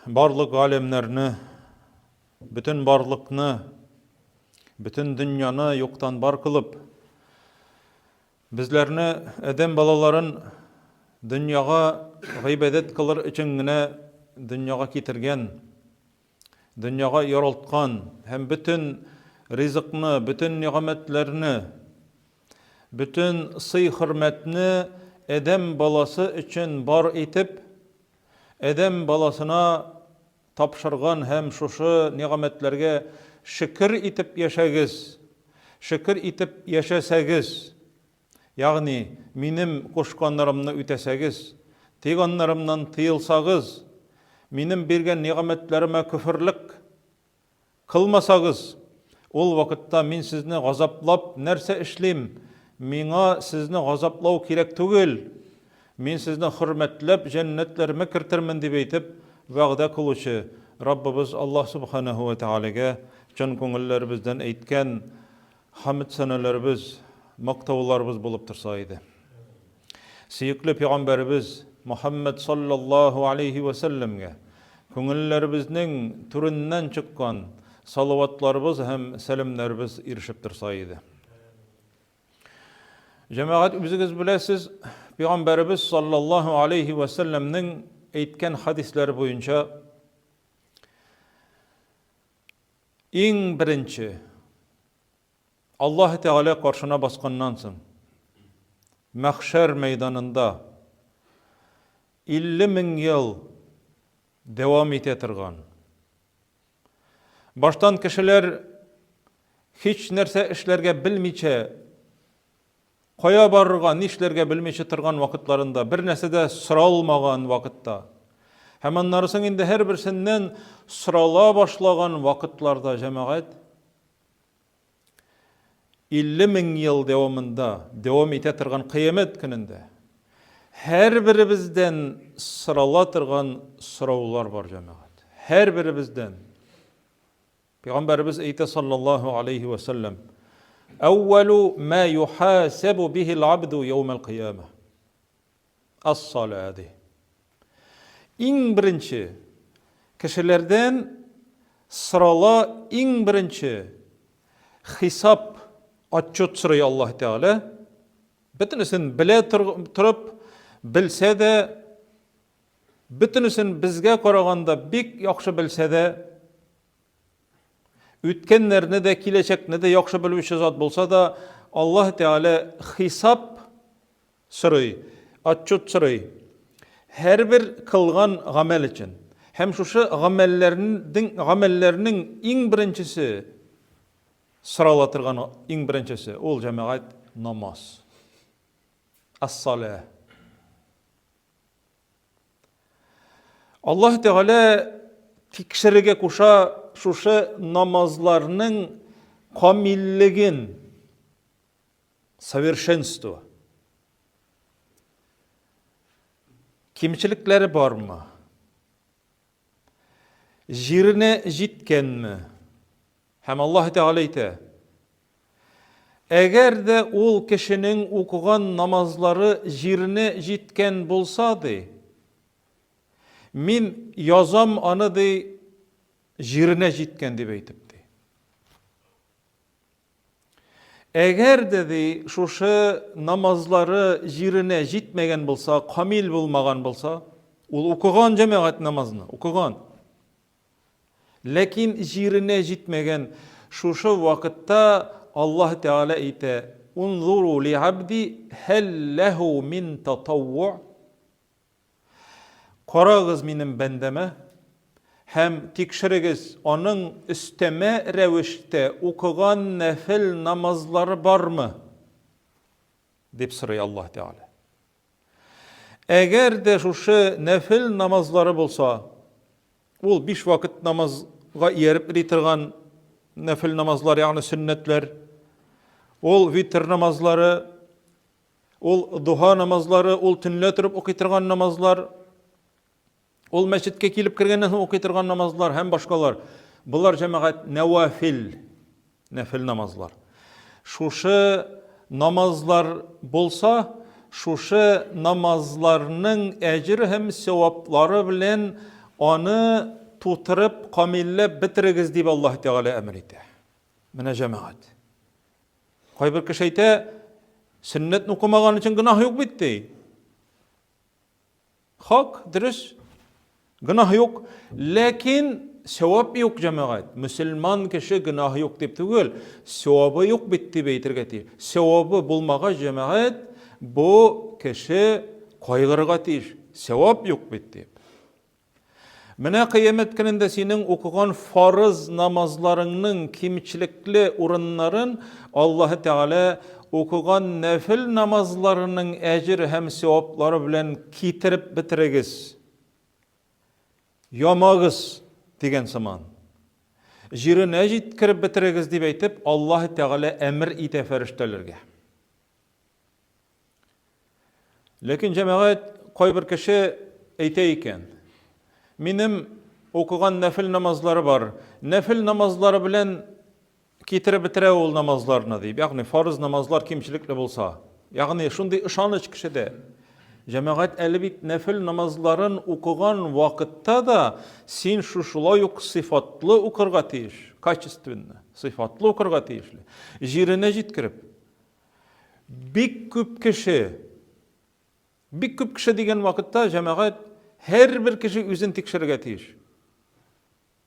барлык галәмнәрне, бөтен барлыкны, бөтен дөньяны юктан бар кылып, безләрне, адәм балаларын дөньяга гыйбадәт кылыр өчен генә дөньяга китергән, дөньяга яралткан һәм бөтен ризыкны, бөтен нигъмәтләрне, бөтен сый-хөрмәтне адәм баласы өчен бар итеп, адәм баласына тапшырган һәм шушы нигъмәтләргә шөкер итеп яшәгез, шөкер итеп яшәсәгез, ягъни минем кушканнарымны үтәсәгез, тыйганнарымнан тыелсагыз, минем биргән нигъмәтләремә көферлек кылмасагыз, ул вакытта мин сезне газаплап нәрсә эшлим? Миңа сезне газаплау кирәк түгел. Мин сезне хөрмәтләп җәннәтләремә кертермен, дип әйтеп вәгъдә кылучы Раббыбыз Аллаһ Сүбхәнәһү вә Тәгаләгә чын күңелләребездән әйткән Хәмд-сәнәләребез, мактауларыбыз булып торса иде. Сөекле пәйгамбәребез Мөхәммәд саллаллаһу алейһи вә сәлләмгә күңелләребезнең түреннән чыккан салаватларыбыз һәм сәламнәребез ирешеп торса иде. Җәмәгать, үзегез беләсез, пәйгамбәребез саллаллаһу алейһи вә сәлләмнең әйткән хадисләре буенча Иң беренче, Аллаһы Тәгалә каршына басканнан соң, мәхшәр мәйданында 50 мең ел дәвам итә торган. Баштан кешеләр һич нәрсә эшләргә белмичә Кая барырга, нишләргә белмичә торган вакытларында, бер нәрсә дә соралмаган вакытта һәм аннары соң инде һәрберсеннән сорала башлаган вакытларда, җәмәгать, 50 мең ел дәвамында дәвам итә торган кыямәт көнендә һәрберебездән сорала торган сораулар бар, җәмәгать. Һәрберебездән. Пәйгамбәребез әйтә саллаллаһу алейһи вә сәлләм: "Әүвәлу ма юхасабу бихил абду яумал кыяма ас-сала" ди. Иң беренче кешеләрдән сорала, иң беренче хисап, отчет сорый Аллаһ Тәгалә. Бөтенесен белә торып, белсә дә, бөтенесен безгә караганда бик яхшы белсә дә, үткәннәрне дә, киләчәкне дә яхшы белүче зат булса да, Аллаһ Тәгалә хисап сорый, отчет сорый. Һәрбер кылган гамәл өчен. Һәм шушы гамәлләрнең гамәлләрнең иң беренчесе сорала торган иң беренчесе ул җәмәгать намаз. Ас-салә. Аллаһ Тәгалә тикшерергә куша шушы намазларның камиллеген, совершенство. Кимчелекләре бармы? Җиренә җиткәнме? Һәм Аллаһ Тәгалә әйтә, Әгәр дә ул кешенең укыган намазлары җиренә җиткән булса, ди, мин язам аны, ди, җиренә җиткән дип әйтеп, ди. Әгәр дә, ди, шушы намазлары җиренә җитмәгән булса, камил булмаган булса, ул укыган җәмәгать намазны, укыган. Ләкин җиренә җитмәгән шушы вакытта Аллаһ Тәгалә әйтә, Унзуру ли абди һәл ләһу мин татавву. Карагыз минем бәндәмә һәм тикшерегез, аның өстәмә рәвештә укыган нәфел намазлары бармы? дип сорый Аллаһ Тәгалә. Әгәр дә шушы нәфел намазлары булса, ул биш вакыт намазга ияреп йөри торган нәфел намазлар, ягъни сөннәтләр, ул витр намазлары, ул духа намазлары, ул төнлә торып укый торган намазлар, Ул мәчеткә килеп кергәннән соң укый торган намазлар һәм башкалар. Болар җәмәгать нәвафил, нәфил намазлар. Шушы намазлар булса, шушы намазларның әҗер һәм саваплары белән аны тутырып, камилләп бетерегез дип Аллаһ Тәгалә әмер итә. Менә җәмәгать. Кайбер кеше әйтә, сөннәтне укымаган өчен гөнаһ юк бит ди. Хак, дөрес. Гөнаһ юк, ләкин савап юк, җәмәгать. Мөселман кеше гөнаһ юк дип түгел, савабы юк бит дип әйтергә тиеш. Савабы булмагач, җәмәгать, бу кеше кайгырырга тиеш. Савап юк бит дип. Менә кыямәт көнендә синең укыган фарыз намазларыңның кимчелекле урыннарын Аллаһы Тәгалә укыган нәфел намазларының әҗер һәм саваплары белән китереп бетерегез. Ямагыз дигән сыман. Җиренә җиткереп бетерегез дип әйтеп, Аллаһы Тәгалә әмер итә фәрештәләргә. Ләкин җәмәгать кайбер кеше әйтә икән, минем укыган нәфел намазлары бар. Нәфел намазлары белән китереп бетерә ул намазларны дип. Ягъни фарыз намазлар кимчелекле булса. Ягъни шундый ышаныч кешедә. Җәмәгать әле бит нәфел намазларын укыган вакытта да син шушылай ук сыйфатлы укырга тиеш, качественно, сыйфатлы укырга тиешле. Җиренә җиткереп. Бик күп кеше, бик күп кеше дигән вакытта җәмәгать һәрбер кеше үзен тикшерергә тиеш.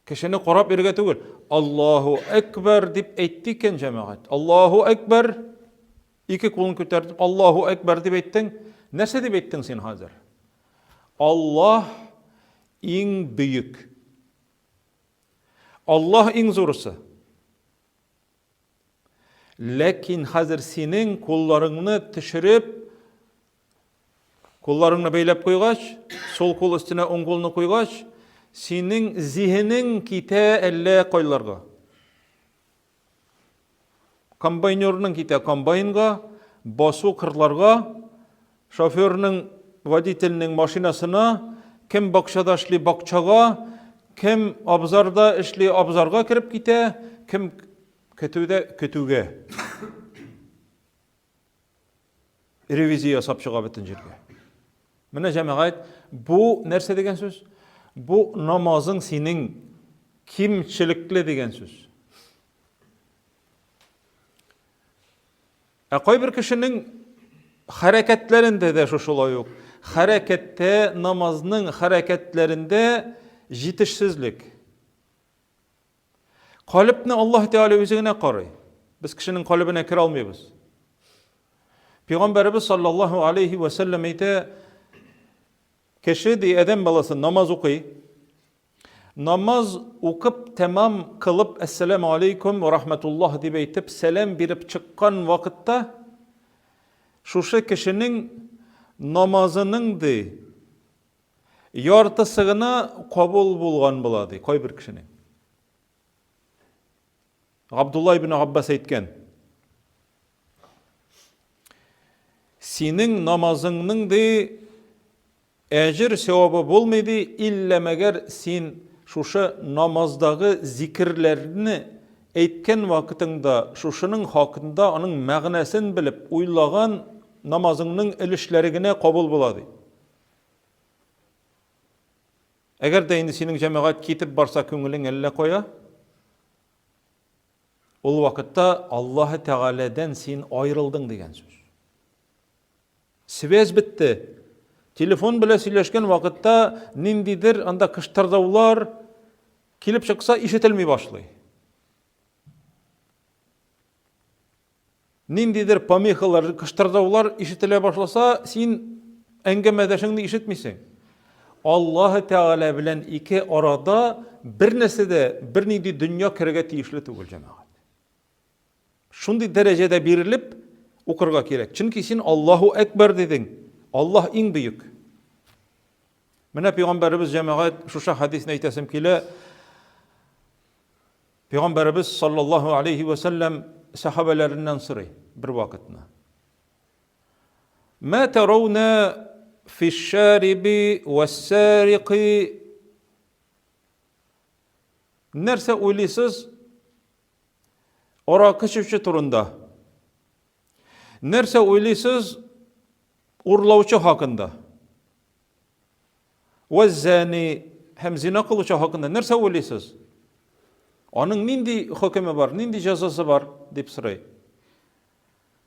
Кешене карап йөрергә түгел. Аллаһу әкбәр дип әйтте икән җәмәгать. Аллаһу әкбәр. Ике кулын күтәртеп Аллаһу әкбәр дип әйттең. Нәрсә дип әйттең син хәзер? Аллаһ иң бөек. Аллаһ иң зурысы. Ләкин хәзер синең кулларыңны төшереп, кулларыңны бәйләп куйгач, сул кул өстенә уң кулны куйгач, синең зиһенең китә әллә кайларга. Комбайнерның китә комбайнга, басу кырларга, шоферның, водительнең машинасына, кем бакчада эшли бакчага, кем абзарда эшли абзарга кереп китә, кем Көтүдә көтүгә. Ревизия ясап чыга бөтен җиргә. Менә җәмәгать, бу нәрсә дигән сүз? Бу намазың синең кимчелекле дигән сүз. Ә кайбер кешенең хәрәкәтләрендә дә шушылай ук. Хәрәкәттә, намазның хәрәкәтләрендә җитешсезлек. Калебне Аллаһ Тәгалә үзе генә карый. Без кешенең калебенә керә алмыйбыз. Пәйгамбәребез саллаллаһу алейхи ва сәлләм әйтә, кеше ди адәм баласы намаз укый. Намаз укып тәмам кылып әссәламу алейкум ва рахматуллаһ дип әйтеп сәлам биреп чыккан вакытта шушы кешенең намазының ди Яртысы гына кабул булган була, ди кайбер кешенең. Габдулла ибн Аббас әйткән. Синең намазыңның ди әҗер савабы булмый ди, иллә мәгәр син шушы намаздагы зикерләрне әйткән вакытыңда шушының хакында аның мәгънәсен белеп уйлаган намазыңның өлешләре генә кабул була ди. Әгәр дә инде синең җәмәгать китеп барса, күңелең әллә кая, ул вакытта Аллаһы Тәгаләдән син аерылдың дигән сүз. Связь бетте. Телефон белән сөйләшкән вакытта ниндидер анда кыштырдаулар килеп чыкса, ишетелми башлый. Ниндидер помехалар, кыштырдаулар ишетелә башласа, син әңгәмәдәшеңне ишетмисең. Аллаһы Тәгалә белән ике арада бер нәрсә дә, бернинди дөнья керергә тиешле түгел, җәмәгать. Шундый дәрәҗәдә бирелеп укырга кирәк. Чөнки син Аллаһу Әкбәр дидең. Аллаһ иң бөек. Менә пәйгамбәребез җәмәгать шушы хәдисне әйтәсем килә. Пәйгамбәребез саллаллаһу алейһи вә сәлләм сәхабәләреннән сорый бер вакытны. Мә тарауна фиш-шариби вәс-сарики Нәрсә уйлыйсыз аракы эчүче турында? Нәрсә уйлыйсыз урлаучы хакында? Вәззани һәм зина кылучы хакында нәрсә уйлыйсыз? Аның нинди хөкеме бар, нинди җәзасы бар? дип сорый.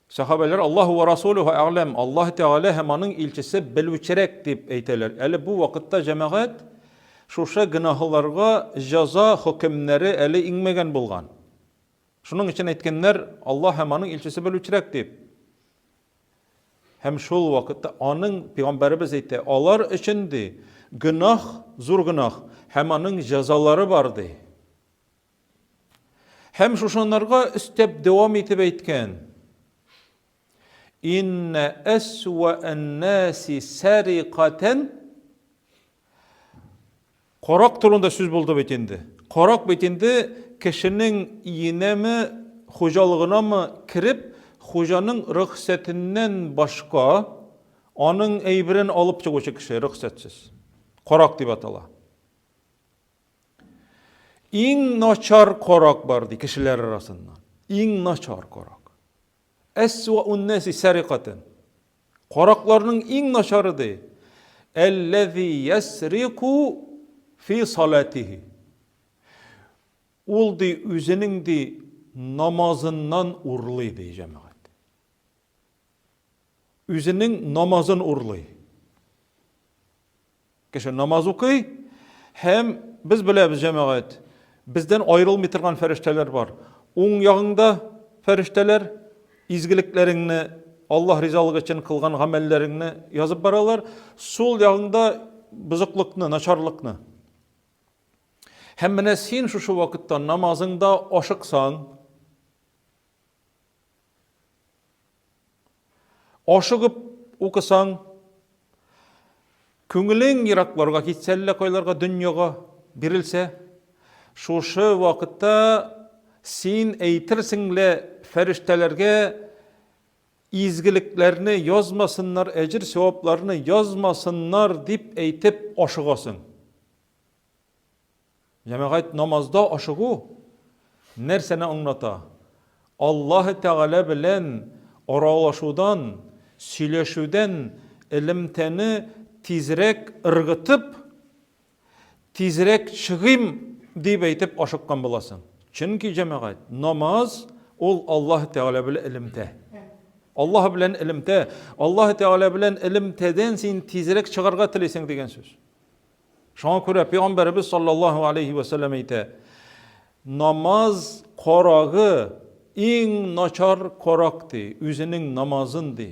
Сәхабәләр Аллаһу ва расулуху әгъләм, Аллаһ Тәгалә һәм аның илчесе белүчерәк дип әйтәләр. Әле бу вакытта җәмәгать шушы гөнаһларга җәза хөкемнәре әле иңмәгән булган. Шуның өчен әйткәннәр, Аллаһ һәм аның илчесе белүчерәк дип. Һәм шул вакытта аның пәйгамбәребез әйтә, алар өчен ди, гөнаһ, зур гөнаһ, һәм аның җәзалары бар ди. Һәм шушыннарга өстәп дәвам итеп әйткән. Инна әсва ән-наси сарикатан Карак турында сүз булды бит инде. Карак бит инде кешенең иенәме, хуҗалыгынамы кереп, хуҗаның рөхсәтеннән башка аның әйберен алып чыгучы кеше рөхсәтсез. Карак дип атала. Иң начар карак бар ди кешеләр арасыннан. Иң начар карак. Әсваун наси сарикатан. Каракларның иң начары ди. Әлләзи ясрику фи салатихи. Ул ди үзенең ди намазыннан урлый ди җәмәгать. Үзенең намазын урлый. Кеше намаз укый һәм без беләбез, җәмәгать, бездән аерылмый торган фәрештәләр бар. Уң ягыңда фәрештәләр изгелекләреңне, Аллаһ ризалыгы өчен кылган гамәлләреңне язып баралар. Сул ягыңда бозыклыкны, начарлыкны. Һәм менә син шушы вакытта намазыңда ашыксаң, Ашыгып укысаң, күңелең еракларга китсә, әллә кайларга, дөньяга бирелсә, шушы вакытта син әйтерсең лә фәрештәләргә изгелекләрне язмасыннар, әҗер-савапларны язмасыннар дип әйтеп ашыгасың. Җәмәгать намазда ашыгу нәрсәне аңлата? Аллаһ Тәгалә белән аралашудан, сөйләшүдән элемтәне тизрәк ыргытып, тизрәк чыгыйм дип әйтеп ашыккан буласың. Чөнки җәмәгать, намаз ул Аллаһ Тәгалә белән элемтә. Аллаһ белән элемтә, Аллаһ Тәгалә белән элемтәдән син тизрәк чыгарга телисең дигән сүз. Шуңа күрә пәйгамбәребез саллаллаһу алейхи ва сәлләм әйтә: Намаз карагы иң начар карак ди, үзенең намазын ди,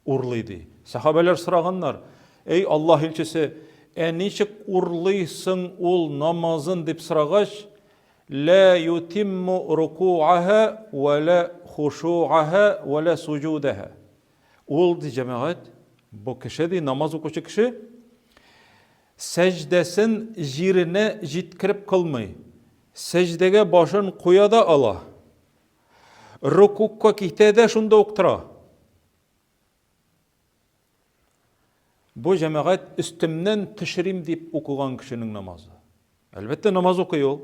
урлый ди. Сахабәләр сораганнар: Эй Аллаһ илчесе, ә ничек урлыйсың ул намазын дип сорагач, Ла ютимму рукуаха ва ла хушуаха ва ла суҗудаха. Ул ди җәмәгать, бу кеше ди, намаз укучы кеше, Сәҗдәсен җиренә җиткереп кылмый. Сәҗдәгә башын куя да ала. Рукукка китә дә шунда ук тора. Бу җәмәгать өстемнән төшерим дип укыган кешенең намазы. Әлбәттә, намаз укый ул.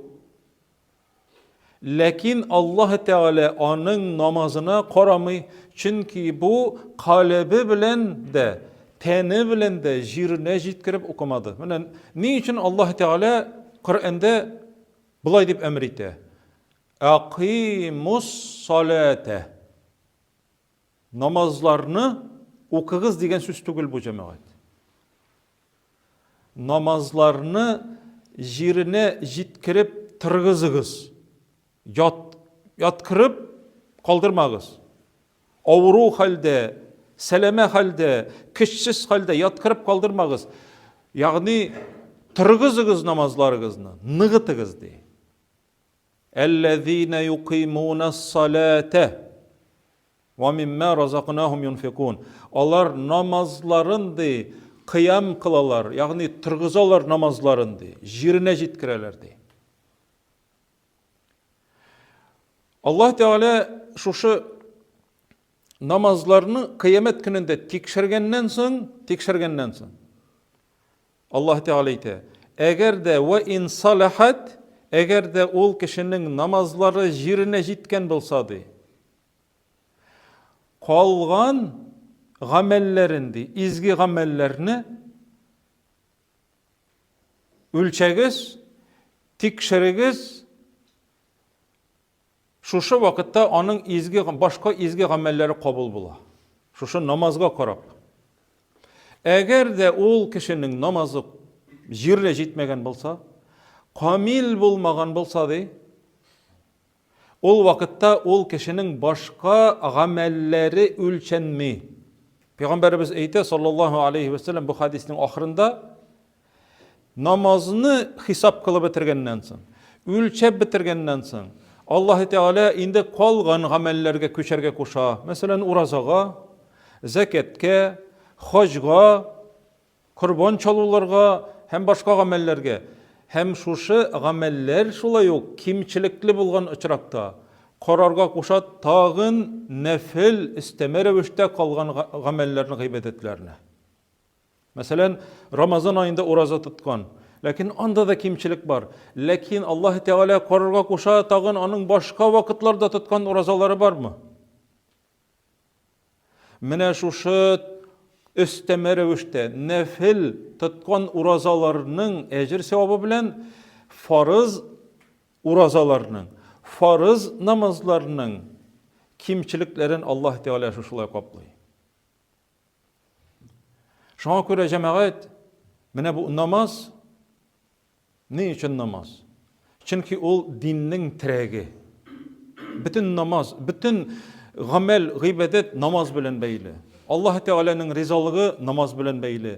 Ләкин Аллаһ Тәгалә аның намазына карамый, чөнки бу калебе белән дә, тәне белән дә җиренә җиткереп укымады. Менә ни өчен Аллаһ Тәгалә Коръәндә болай дип әмер итә? Акимус салата. Намазларны укыгыз дигән сүз түгел бу җәмәгать. Намазларны җиренә җиткереп торгызыгыз. Ят, яткырып калдырмагыз. Авыру хәлдә, сәламә хәлдә, көчсез хәлдә яткырып калдырмагыз. Ягъни торгызыгыз намазларыгызны, ныгытыгыз ди. Әлләзина юкыймуна салата Ва мимма разакнахум юнфикун. Алар намазларын ди кыям кылалар, ягъни торгызалар намазларын ди, җиренә җиткерәләр ди. Аллаһ Тәгалә шушы намазларны кыямәт көнендә тикшергәннән соң, тикшергәннән соң Аллаһ Тәгалә әйтә, әгәр дә ва ин салахат, әгәр дә ул кешенең намазлары җиренә җиткән булса ди, Калган гамәлләрен ди, изге гамәлләрне Үлчәгез, тикшерегез, шушы вакытта аның изге, башка изге гамәлләре кабул була. Шушы намазга карап. Әгәр дә ул кешенең намазы җиренә җитмәгән булса, камил булмаган булса, ди, Ул вакытта ул кешенең башка гамәлләре үлчәнми. Пәйгамбәребез әйтә, саллаллаһу алейхи ва сәлләм, бу хадиснең ахырында, намазны хисап кылып бетергәннән соң, үлчәп бетергәннән соң, Аллаһ Тәгалә инде калган гамәлләргә күчәргә куша. Мәсәлән, уразага, зәкәткә, хаҗга, Корбан чалуларга һәм башка гамәлләргә, һәм шушы гамәлләр шулай ук кимчелекле булган очракта, карарга куша тагын нәфел, өстәмә рәвештә калган гамәлләрне, гыйбадәтләрне. Мәсәлән, Рамазан аенда ураза тоткан, ләкин анда да кимчелек бар. Ләкин Аллаһ Тәгалә карарга куша тагын аның башка вакытларда тоткан уразалары бармы? Менә шушы өстәмә рәвештә нәфел тоткан уразаларның әҗер-савабы белән фарыз уразаларның, фарыз намазларның кимчелекләрен Аллаһ Тәгалә шушылай каплый. Шуңа күрә җәмәгать, менә бу намаз Ни өчен намаз? Чөнки ул диннең терәге. Бөтен намаз, бөтен гамәл, гыйбадәт намаз белән бәйле. Аллаһ Тәгаләнең ризалыгы намаз белән бәйле.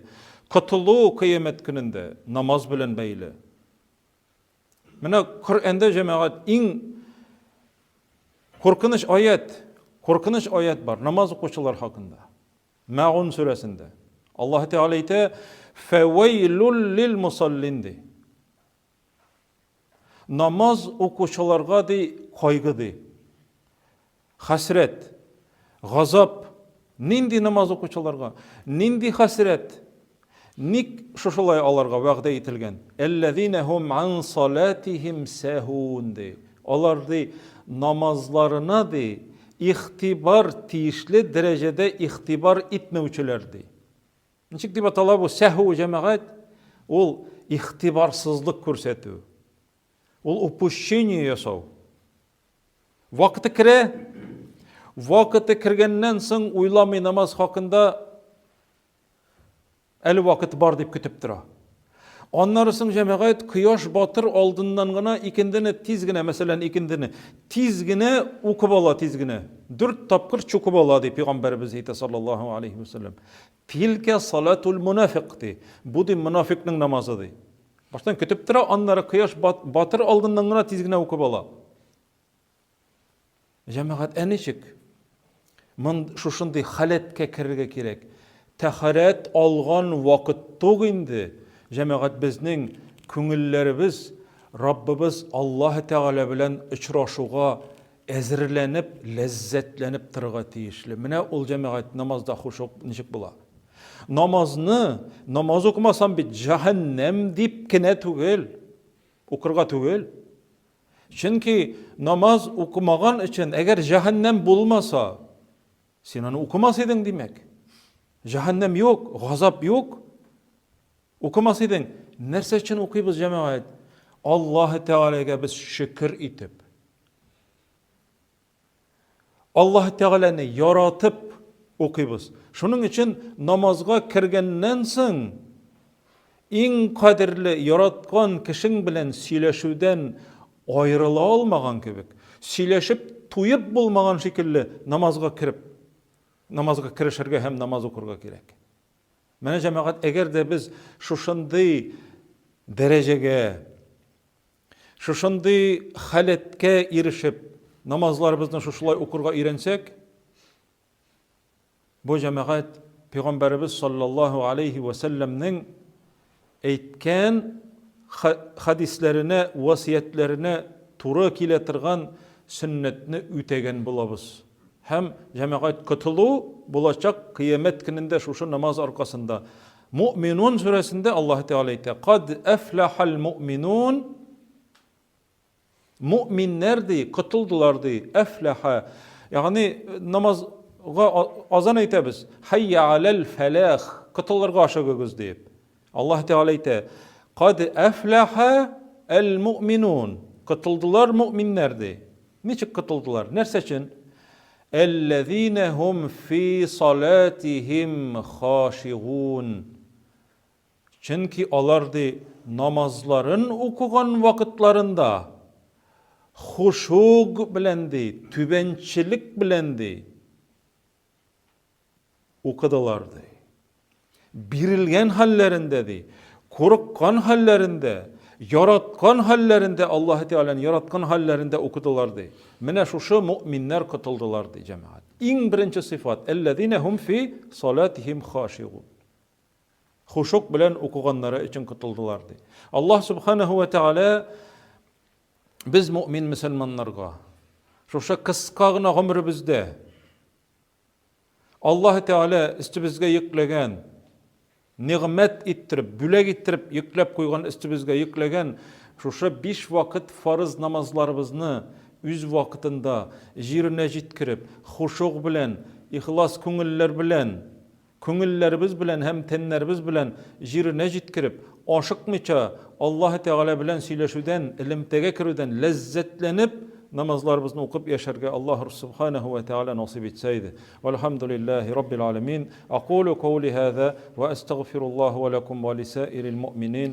Котылу кыямәт көнендә намаз белән бәйле. Менә Коръәндә җәмәгать иң куркыныч аят, куркыныч аят бар намаз укучылар хакында. Мәгун сүрәсендә. Аллаһ Тәгалә әйтә, Фәвәйлул лил мусаллин ди. Намаз укучыларга ди кайгы ди. Хәсрәт, газап. Нинди намаз укучыларга? Нинди хәсрәт? Ник шушылай аларга вәгъдә ителгән? Әлләзинә һум ан салатихим сәһун ди. Алар ди намазларына ди игътибар тиешле дәрәҗәдә игътибар итмәүчеләр ди. Ничек дип атала бу сәһу җәмәгать? Ул игътибарсызлык күрсәтү. Ул упущение ясау. Вакыты керә, вакыты кергәннән соң уйламый намаз хакында Әле вакыт бар дип көтеп тора. Аннары соң җәмәгать кояш батыр алдыннан гына икендене тиз генә, мәсәлән, икендене тиз генә укып ала, тиз генә. Дүрт тапкыр чукып ала, ди пәйгамбәребез әйтә саллаллаһу алейхи ва саллям. Тилкә салатул мунафик ди. Бу ди мунафикның намазы ди. Баштан көтеп тора, аннары кояш батыр алдыннан гына тиз генә укып ала. Җәмәгать, ә ничек? Мон шушындый халәткә керергә кирәк. Тәһарәт алган вакыт тук инде. Җәмәгать, безнең күңелләребез Раббыбыз Аллаһ Тәгалә белән очрашуга әзерләнеп, ләззәтләнеп торырга тиешле. Менә ул җәмәгать намазда хушук ничек була? Намазны, намаз укымасам бит җәһәннәм дип кенә түгел, укырга түгел. Чөнки намаз укымаган өчен, әгәр җәһәннәм булмаса, син аны укымас идең, димәк. Җәһәннәм юк, газап юк. Укымас идең. Нәрсә өчен укыйбыз, җәмәгать? Аллаһ Тәгаләгә без шөкер итеп, Аллаһ Тәгаләне яратып укыйбыз. Шуның өчен намазга кергәннән соң иң кадерле яраткан кешең белән сөйләшүдән аерыла алмаган кебек, сөйләшеп туеп булмаган шикелле намазга кереп, намазга керешергә һәм намаз укырга кирәк. Менә җәмәгать, әгәр дә без шушындый дәрәҗәгә Шушындый халәткә ирешеп, намазларыбызны шушылай укырга өйрәнсәк, бу җәмәгать Пәйгамбәребез саллаллаһу алейхи ва сәлләмнең әйткән хадисләренә, васыятьләренә туры килә торган сөннәтне үтәгән булабыз. Һәм җәмәгать котылу булачак кыямәт көнендә шушы намаз аркасында. Муъминун сүрәсендә Аллаһ Тәгалә әйтә, Кад әфләхәл муъминун Муъминнәр ди, котылдылар ди, әфләхә. Ягъни намазга азан әйтәбез, хәйя аләл фәләх, котылырга ашыгыгыз дип. Аллаһ Тәгалә әйтә, Кад әфләхә әл-муъминун. Котылдылар муъминнәр, ди. Ничек котылдылар? Нәрсә өчен? Әлләзинә һум фи салатихим хашигун. Чөнки алар, ди, намазларын укыган вакытларында хушуг белән, ди, түбәнчелек белән, ди, укыдылар, ди. Бирелгән хәлләрендә, ди, курыккан хәлләрендә, яраткан хәлләрендә, Аллаһы Тәгаләне яраткан хәлләрендә укыдылар, ди. Менә шушы мөэминнәр котылдылар, ди, җәмәгать. Иң беренче сыйфат, әлләзинә һум фи салатихим хашигун. Хушук белән укыганнары өчен котылдылар, ди. Аллаһ Субханаһу ва Тәгалә без мөэмин мөселманнарга шушы кыска гына гомеребездә Аллаһ Тәгалә өстебезгә йөкләгән нигъмәт иттереп, бүләк иттереп йөкләп куйган өстебезгә йөкләгән шушы биш вакыт фарыз намазларыбызны үз вакытында җиренә җиткереп, хушуг белән, ихлас күңелләр белән Күңелләребез белән һәм тәннәребез белән җиренә җиткереп, ашыкмыйча Аллаһы Тәгалә белән сөйләшүдән, элемтәгә керүдән ләззәтләнеп, намазларыбызны укып яшәргә Аллаһ Субханаһу ва Тәгалә насыйп итсә иде. Вәлхәмдүлилләһи Раббил аләмин. Акулу каули һаза ва әстәгъфируллаһа ва ләкум ва лисаирил муъминин.